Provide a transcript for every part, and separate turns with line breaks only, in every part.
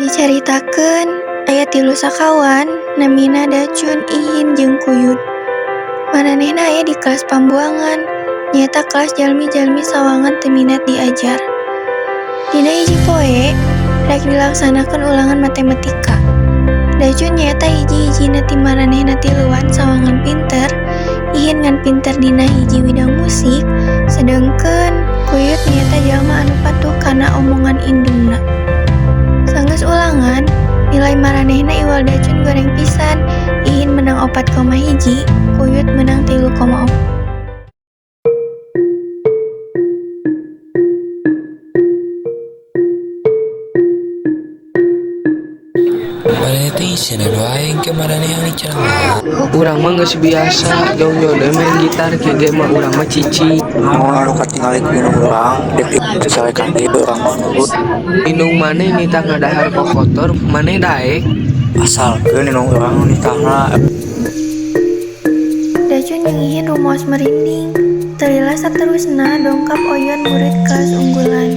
Dicaritakeun aya tilu sakawan namina Dacun, Ihin jeung Kuyud. Maranehna aya di kelas pambuangan, nyaeta kelas jalmi-jalmi sawangan teu minat diajar. Dina hiji poe, rek dilaksanakeun ulangan matematika. Dacun nyaeta hiji-hijina ti maranehna tiluan sawangan pinter, Ihin ngan pinter dina hiji widang musik, sedengkeun Kuyud nyaeta jalma anu patuh kana omongan indungna. Sanggeus ulangan, nilai maranehna iwal Dacun goreng pisan, Ihin menang 4,1, Kuyud menang 3,4.
Maneh teh isinan wae engke maraneh yang diceramah.
Urang mah geus biasa jongjon we main gitar kieu ge mah urang mah cicing.
Naon anu katingali ku indung urang dek dicarekan deui urang mah nurut.
Indung maneh nitah ngadahar kokotor, maneh daek?
Asalkeun indung urang nu nitahna.
Dacun jeung Ihin rumaos merinding. Teu lila saterusna dongkap Oyon murid kelas unggulan.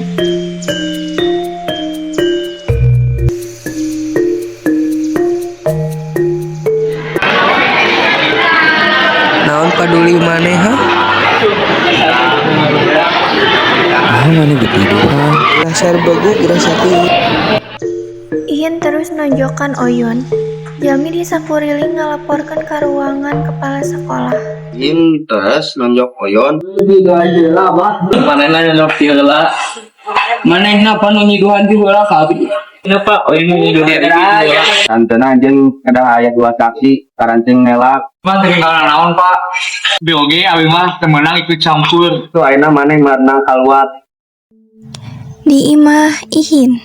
Naon paduli maneh ha?
Ah, maneh betiduhan.
Dasar beguk rasa teuing.
Ihin terus nonjokan Oyon. Jalmi di sakuriling ngalaporkeun ka ruangan kepala sekolah.
Ihin terus nonjok Oyon.
Manehna nyonjok ti heula. Manehna pan nu nyiduhan ti heula ka abdi. Kenapa Oyon nu nyiduhan ti heula?
Tantena jeung kedah aya dua saksi karancing ngelak.
Mah teu tinggal naon, Pak. Bi oge abi mah teu meunang ikut campur.
Tuh ayeuna maneh meunang kaluar.
Di imah Ihin.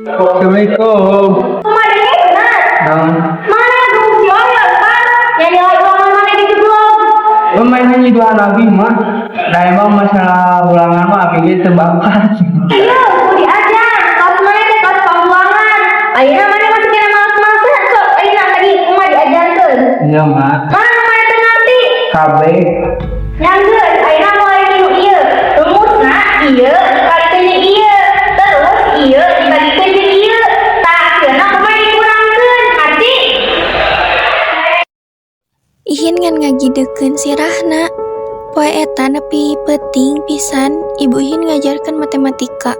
Assalamualaikum.
Maneh benar.
Naon?
Maneh gebuk si Oyon kan? Yang nilai ulangan maneh dijeblok.
Maneh nyiduhan abi mah. Nah, emang masalah ulangan mah abi ge teu bakat.
Iya, kudu diajar. Kelas maneh teh kelas pambuangan. Ayeuna maneh masih kena males-malesan. Sok ayeuna tadi emak diajarkeun.
Iya, Mak.
Mana nu maneh teu ngarti?
Kabeh.
Nya geus, ayeuna mulai minggu ieu. Rumusna ieu dikalikeun jeung ieu. Terus ieu dibalikeun jeung ieu. Tah hasilna kumaha dikurangkeun, ngarti?
Ihin ngan ngagidekeun sirahna. Poe eta nepi peuting pisan Ibu Ihin ngajarkeun matematika.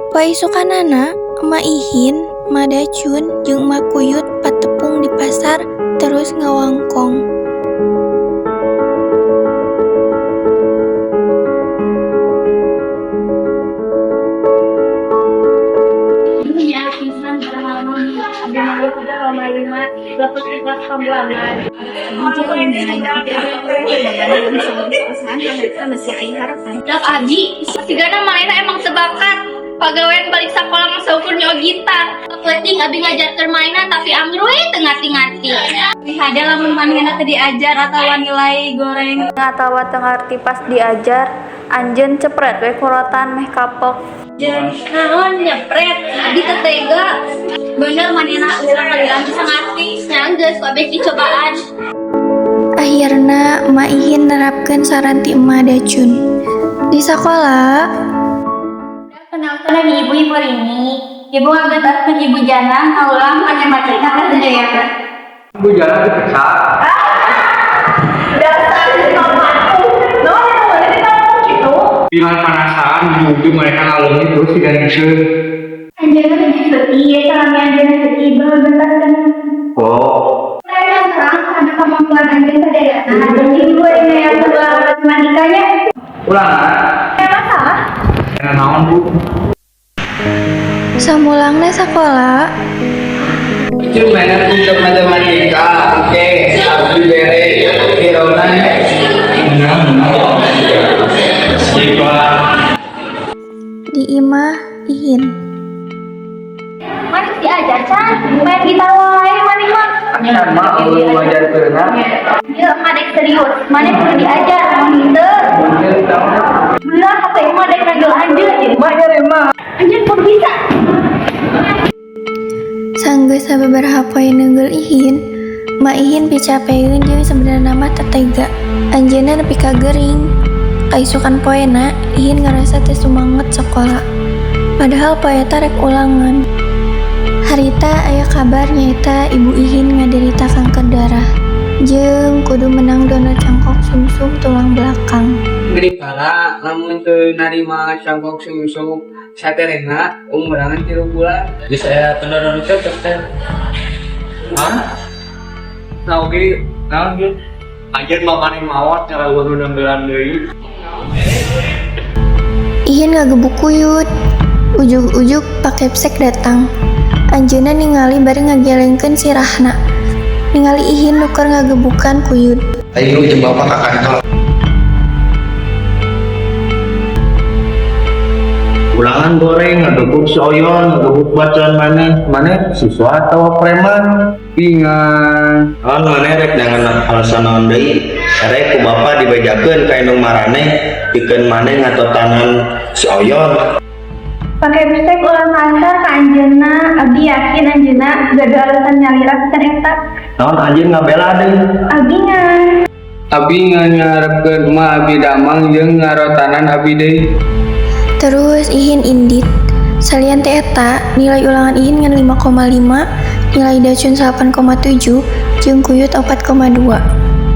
Poe isukanana, Emak Ihin, Emak Dacun, jeung Emak Kuyud patepung di pasar terus ngawangkong.
Duh, pisan padahal mah abdi mah 3,5 dapat di kelas pambuangan. Dak abi, sigana manehna emang teu bakat. Pagawean balik sakola mah saukur nyo gitar. Penting abi ngajarkeun mainan tapi angger we teu ngarti-ngarti.
Hade lamun manehna teu diajar atawa nilai goreng
atawa teu ngarti pas diajar, anjeun cepret we ku rotan meh kapok.
Naon nyepret, abi teu tega. Bener manehna urang kalian bisa ngarti. Nya geus kabeh dicobaan.
Akhirna Emak Ihin nerapkeun saran ti Emak Dacun. Di sakola,
Kenalkan lagi ibu-ibu ini. Ibu ngagentaskeun Ibu Jana ngaulang matematika kelas sadayana.
Ibu jalan dipecat.
Dasar patuh. Naon eta maneh teh ngomong kitu?
Pilihan penasaran ujung-ujung mereka ngaleungit terus digantikeun.
Anjeunna hiji Seti, ieu salami anjeunna Seti ibu ngagentaskeun.
Oh.
Saya terang karena kemampuan anjeun sadayana. Jadi ibu yang yang ulang matematikanya.
Ulangan.
Ada masalah?
Karena naon, Bu?
Samulangna sakola,
Itu mainan untuk matematika, oke, abdi bere, kirona.
Menang, menang. Sifat.
Di imah Ihin.
Maneh diajar can, main gitar wae maneh mah.
Sama eueuh ngajarkeunna.
Ieu emak dek serius, maneh kudu diajar mun henteu. Belah kata emak dek nanggel anjeun.
Emak nyari emak.
Anjeun kudu bisa.
Sanggeus sababaraha poe neunggeul Ihin, Mak Ihin picapeun jeung sabenerna mah teu tega. Anjeunna nepi ka gering. Kaisukan poena, Ihin ngarasa teu sumanget sakola. Padahal poe eta rek ulangan. Harita aya kabar nyaeta Ibu Ihin ngaderita kanker darah jeung kudu menang donor cangkok sumsum tulang belakang.
Geuning parah, lamun teu narima cangkok sumsum saterehna umuran 3 bulan.
Geus aya pendonor cocok teh.
Hah? Nah, oke, naon gitu? Anjir makanin mawat cara gua nu nembelan deui.
Ihin ngagebuk Kuyut. Ujug-ujug Pak Kepsek datang. Anjeunna ningali bari ngagelengkeun sirahna. Ningali Ihin nu keur ngagebukan Kuyut.
Ayo jeung bapak ka kantor.
Ulangan goreng ngagebuk si Oyon, ngagebuk bacaan maneh. Maneh siswa atau preman?
Bingan.
Naon maneh rek dengan alasan naon deui? Erek ku bapak dibejakeun ka indung maraneh, pikeun maneh ngatotanan si Oyon.
Pak Kepsek ulah kasar ka anjeunna, abdi yakin anjeunna gaduh alasan nyalira pisan eta.
Naon anjeun ngabela deui?
Abdi ngan.
Abi ngan ngarepkeun emak abi damang jeung ngarotanan abi deui.
Terus Ihin indit. Salian ti eta, nilai ulangan Ihin ngan 5,5, nilai Dacun 8,7, jeung Kuyut 4,2.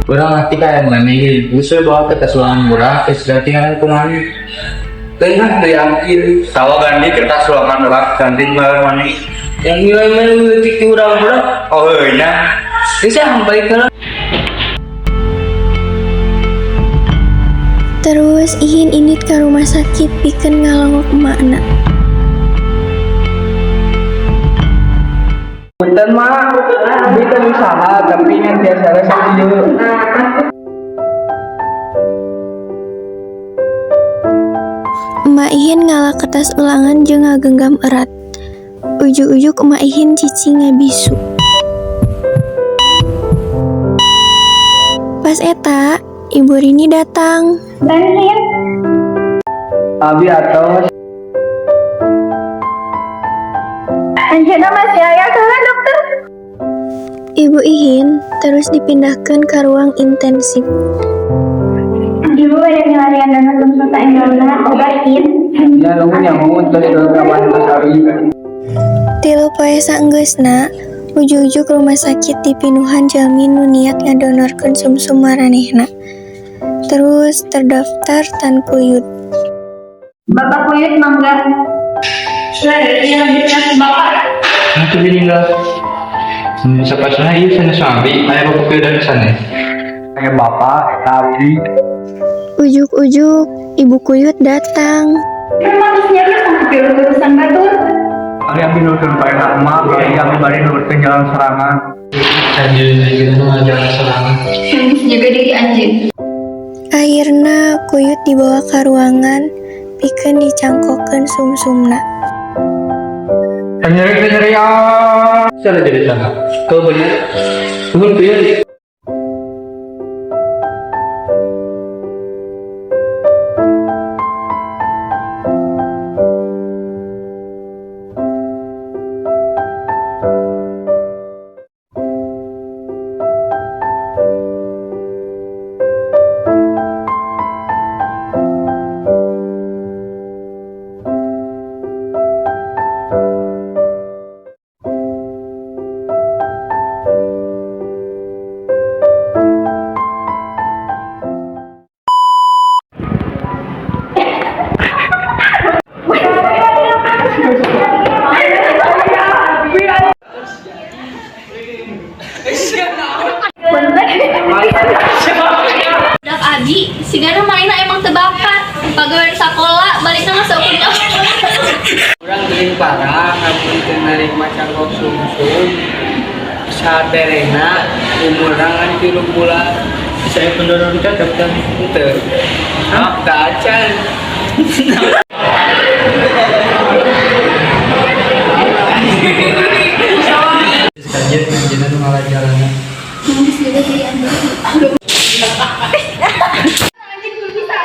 Urang ngerti kayak mana ge. Geus we bawa kertas ulangan murah, geus ganti ngaran ku maneh.
Teu ah diangkil.
Tawa ganti kertas ulangan urang ganti ngaran maneh.
Yang nilai mana leutik ti urang budak?
Oh heuh nya.
Geus ah balik heula.
Terus Ihin indit ka rumah sakit pikeun ngalongok emakna.
Punten mak, abi teh usaha tapi ngan tiasa sakieu.
Emak Ihin ngala kertas ulangan jeung ngagenggam erat. Ujug-ujug emak Ihin cicing ngabisu. Pas eta, Ibu Rini datang.
Banhin.
Abi atos.
Anjeunna masih aya heula dokter.
Ibu Ihin terus dipindahkan ke ruang intensif.
Ibu bade milarian donor sumsum saenggolna obat Hin.
Ya nuhun ya nuhun tos ngabantos abi.
3 poe saenggeusna, ujug-ujug rumah sakit dipinuhan jalmi nu niat ngadonorkeun sumsum maranehna. Terus terdaftar tan Kuyut.
Bapak Kuyut mangga. Bapak.
Nah, tuh meninggal. Sapasna ieu sanes abi, aya bapak Kuyut dan sanes.
Aya bapak eta abdi.
Ujug-ujug Ibu Kuyut datang.
Memang geus nyarios sampai urusan batur.
Ari abdi nurutkeun paehan emak, ari abdi bade nurutkeun jalan serangan.
Anjeun jeung jalan serangan.
Geus jaga diri anjeun.
Akhirna Kuyut dibawa ka ruangan pikeun dicangkokkeun sumsumna.
Nyeri nyeri ah.
Salah jadi salah. Kau bener. Nuhun Kuyut.
Budak abi, sigana manehna emang teu bakat. Pagawean sakola balikna mah saukur.
Urang geuning parah lamun teu narima cangkok sumsum saterehna umuran ngan 3 bulan.
Saya pendonor cocok kan.
Henteu. Hah? Teu acan.
Anjeun anjeunna nu ngala jalanan.
Geus jaga diri anjeun. Anjing belum bisa.